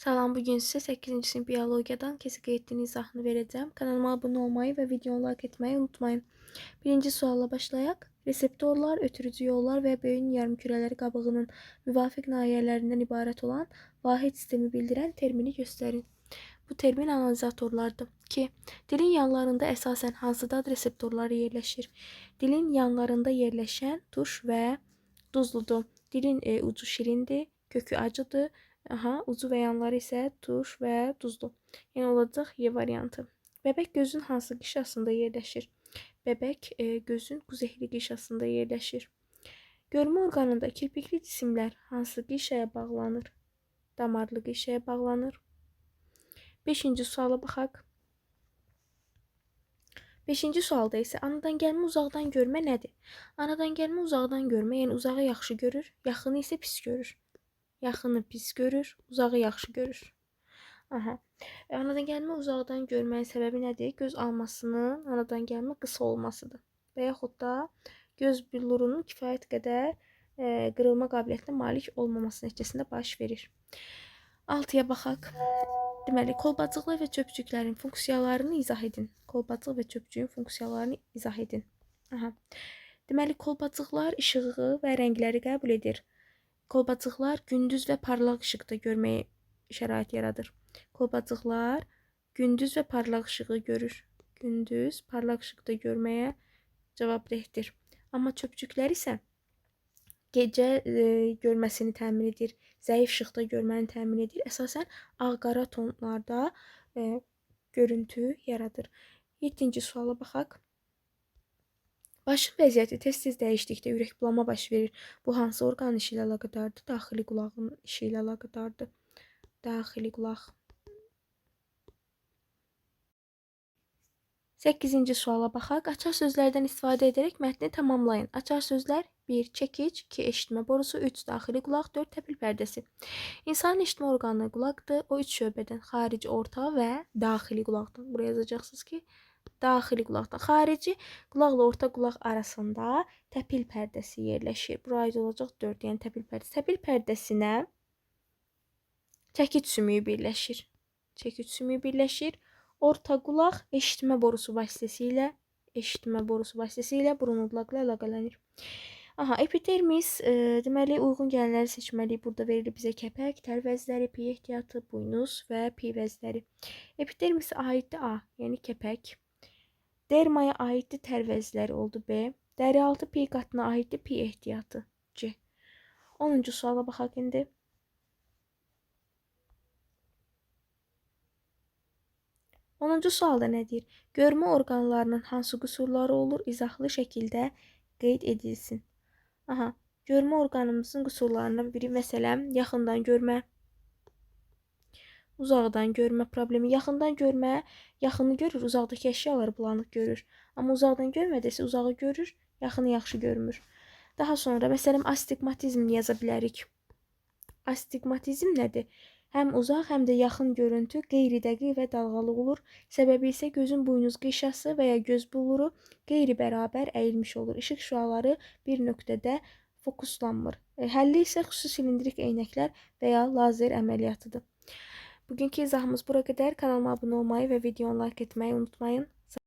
Salam, bugün sizə 8-ci sinif biologiyadan kəsik 7-nin izahını verəcəm. Kanalıma abunə olmayı və videonu like etməyi unutmayın. Birinci sualla başlayaq. Reseptorlar, ötürücü yollar və beyin yarımkürələri qabığının müvafiq nahiyələrindən ibarət olan vahid sistemi bildirən termini göstərin. Bu termin analizatorlardır ki, dilin yanlarında əsasən hansı dad reseptorları yerləşir? Dilin yanlarında yerləşən turş və duzludur. Dilin ucu şirindir, kökü acıdır. Aha, ucu və yanları isə turş və duzlu. Yəni olacaq Y variantı. Bəbək gözün hansı qişasında yerləşir? Bəbək gözün quzehli qişasında yerləşir. Görmə orqanında kirpikli cisimlər hansı qişaya bağlanır? Damarlı qişaya bağlanır. 5-ci suala baxaq. 5-ci sualda isə anadan gəlmə uzaqdan görmə nədir? Anadan gəlmə uzaqdan görmə, yəni uzağı yaxşı görür, yaxını isə pis görür. Yaxını pis görür, uzağı yaxşı görür. Aha. Anadan gəlmə uzaqdan görmənin səbəbi nədir? Göz almasının anadan gəlmə qısa olmasıdır. Və yaxud da göz billurunun kifayət qədər qırılma qabiliyyətinə malik olmaması nəticəsində baş verir. 6-ya baxaq. Deməli, kolbacıqlar və çöpcüklərin funksiyalarını izah edin. Kolbacıq və çöpcüyün funksiyalarını izah edin. Aha. Deməli, kolbacıqlar işığı və rəngləri qəbul edir. Kolbacıqlar gündüz və parlaq işıqda görməyə şərait yaradır. Kolbacıqlar gündüz və parlaq işığı görür. Gündüz parlaq işıqda görməyə cavabdehdir. Amma çöpcüklər isə gecə görməsini təmin edir, zəif işıqda görməni təmin edir. Əsasən ağ-qara tonlarda görüntü yaradır. 7-ci suala baxaq. Başın vəziyyəti tez-tez dəyişdikdə ürək bulama baş verir. Bu hansı orqanın işi ilə əlaqədardır? Daxili qulağın işi ilə əlaqədardır. Daxili qulaq. 8-ci suala baxaq. Açar sözlərdən istifadə edərək mətni tamamlayın. Açar sözlər 1. Çəkic, 2. Eşitmə borusu, 3. Daxili qulaq, 4. Təpil pərdəsi. İnsanın eşitmə orqanı qulaqdır. O 3 şöbədən xarici, orta və daxili qulaqdan. Buraya yazacaqsınız ki, daxili qulaqdan. Xarici qulaqla orta qulaq arasında təpil pərdəsi yerləşir. Bura aid olacaq 4, yəni təpil pərdəsi. Təpil pərdəsinə çəkic sümüyü birləşir. Çəkic sümüyü birləşir. Orta qulaq eşitmə borusu vasitəsilə, burun qulaqla əlaqələnir. Aha, epidermis, deməli uyğun gələnləri seçməliyik. Burada verilir bizə kəpək, tər vəzləri, piy ehtiyatı, buynuz və piy vəzləri. Epidermisə aiddir A, yəni kəpək. Dermaya aiddir tər vəzləri oldu B. Dərialtı piy qatına aiddir piy ehtiyatı C. 10-cu suala baxaq indi. 10-cu sualda nə deyir? Görmə orqanlarının hansı qüsurları olur? İzahlı şəkildə qeyd edilsin. Aha, görmə orqanımızın qüsurlarından biri məsələn, yaxından görmə, uzaqdan görmə problemi. Yaxından görmə, yaxını görür, uzaqdakı əşyaları bulanıq görür. Amma uzaqdan görmədə isə uzağı görür, yaxını yaxşı görmür. Daha sonra, məsələn, astigmatizm yaza bilərik. Astigmatizm nədir? Həm uzaq, həm də yaxın görüntü qeyri-dəqiq və dalğalı olur. Səbəbi isə gözün buynuz qişası və ya göz bulluru qeyri-bərabər əyilmiş olur. İşıq şüaları bir nöqtədə fokuslanmır. Həlli isə xüsusi silindrik eynəklər və ya lazer əməliyyatıdır. Bugünkü izahımız bura qədər. Kanalıma abunə olmayı və videonu like etməyi unutmayın.